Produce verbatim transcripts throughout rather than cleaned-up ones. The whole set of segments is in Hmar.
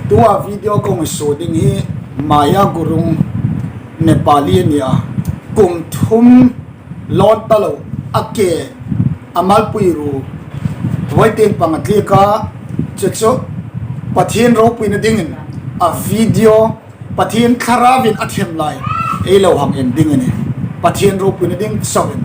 Tua video kong suo ding hi Maya Gurung, Nepali a nih a. Kum thum lawn ta lo a ke a malpui ruok. Voi tieng pang a tliek a, chu chu Pathien ropuina dingin a video Pathien Thlarauvin a thiem lai ei lo hang en ding a nih. Pathien ropuina ding chauin.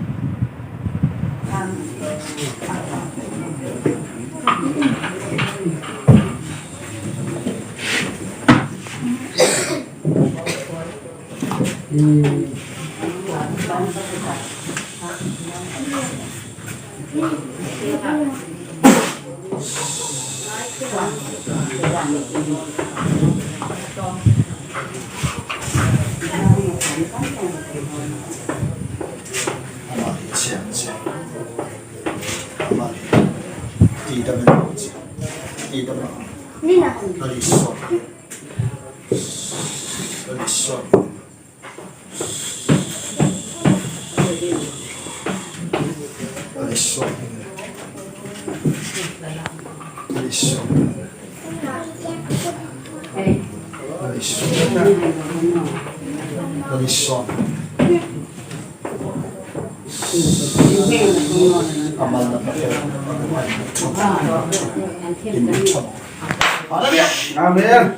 Amen.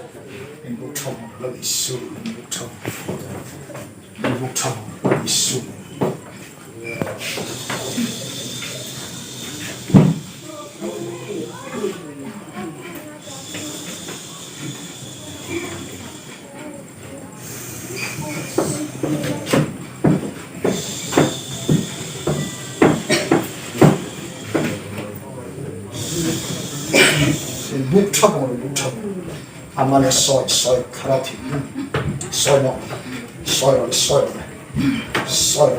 Buk ṭha bawk, buk ṭha bawk. Ama le soi, soi, khara thi. Soi naw. Soi ro, soi ro. Soi ro.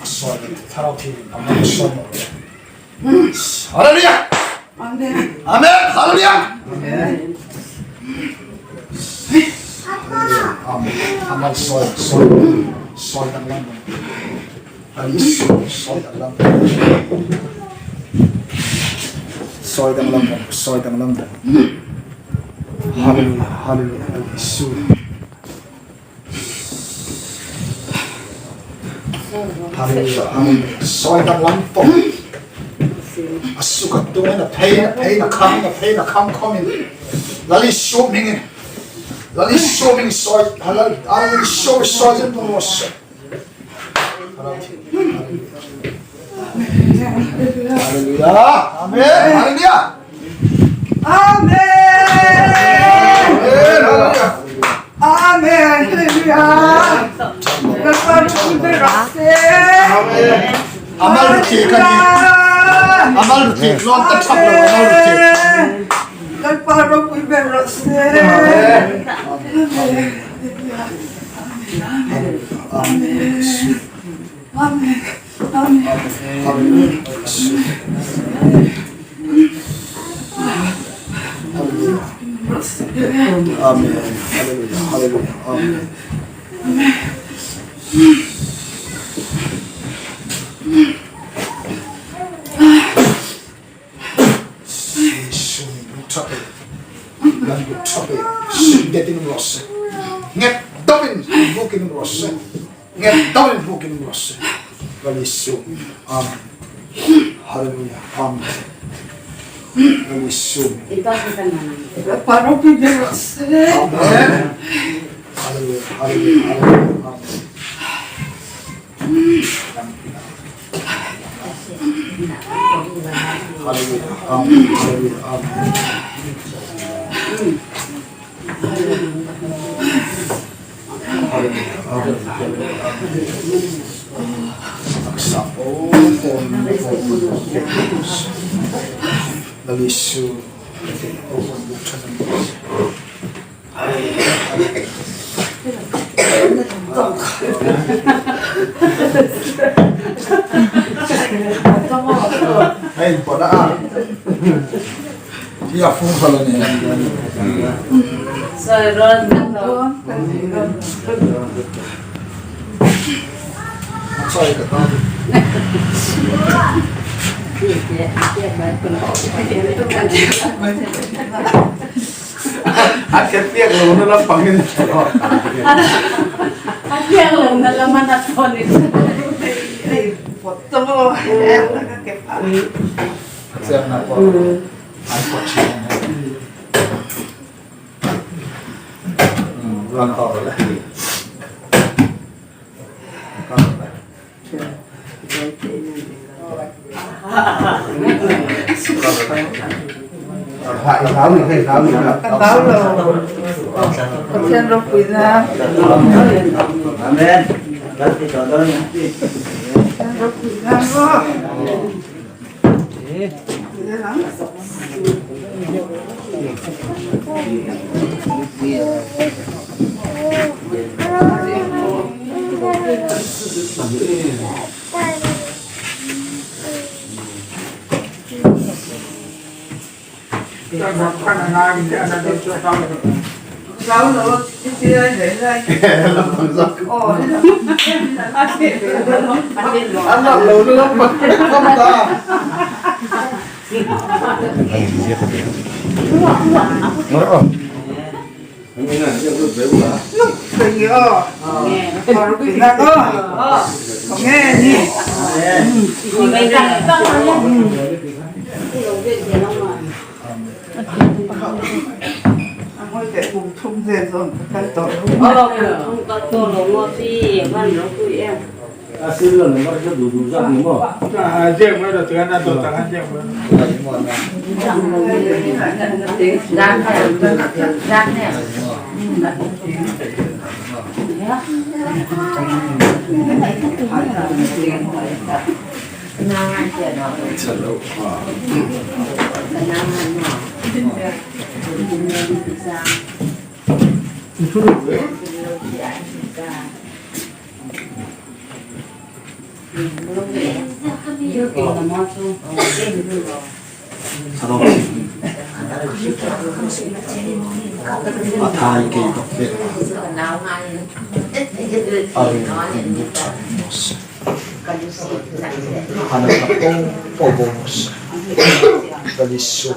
Soi, khara thi. Ama le soi naw. Hallelujah. Amen. Amen. Hallelujah. Amen. Amen. Amen. Soi, soi, soi danglam. Hallelujah. Soi danglam. Soi danglam. Soi danglam. Hallelujah. Hallelujah. Hallelujah. Hallelujah, hallelujah. Soi danglam tawh. A suk a tung a, a phei, a phei, a kham, a phei, a kham khawmin. Lal Isu hmingin. Lal Isu hming soi. Hallelujah. Lal Isu soi zin tung lo soi. Hallelujah. Amen. Hallelujah. Amen. Amen. Hallelujah. Amen. Hallelujah. Amen. Amal ruti kani. Amal ruti. Lon ta thap lo, amal ruti. Amen. Amen. Amen. Amen. Hallelujah. Hallelujah. Amen. Isu, mi buk ṭha pei. Lam buk ṭha pei. Suk detin um raw se. Nget dawin bukin um raw se. Nget dawin bukin um raw se. Lal Isu. Amen. Hallelujah. Amen. Lal Isu. Amen. Hallelujah. Hallelujah. Hallelujah. Amen. Hallelujah. Hallelujah. Amen. Hallelujah. Amen. Hallelujah. Amen. Hallelujah. Amen. Lal Isu. Hei, pawna a. Ia, fung fala ni. Sorry, Ron. Soi ka tawng. A ke piak lo na la pangin. A piak lo na la man a tawnin. Ei, pot to. Ka ke pa. Siam na pot. An pot siam. Kan tawng le. Kan tawng lo. Pathien ropuina. Amen. Pathien ropuina. A sil lo number ka du du zak ni maw. A, zek mai lo, tiang na do ta kan zek mai. A thai kei bawk ve. A ring in bu ṭhat maw se. A na ṭha po po maw se. Ka li su.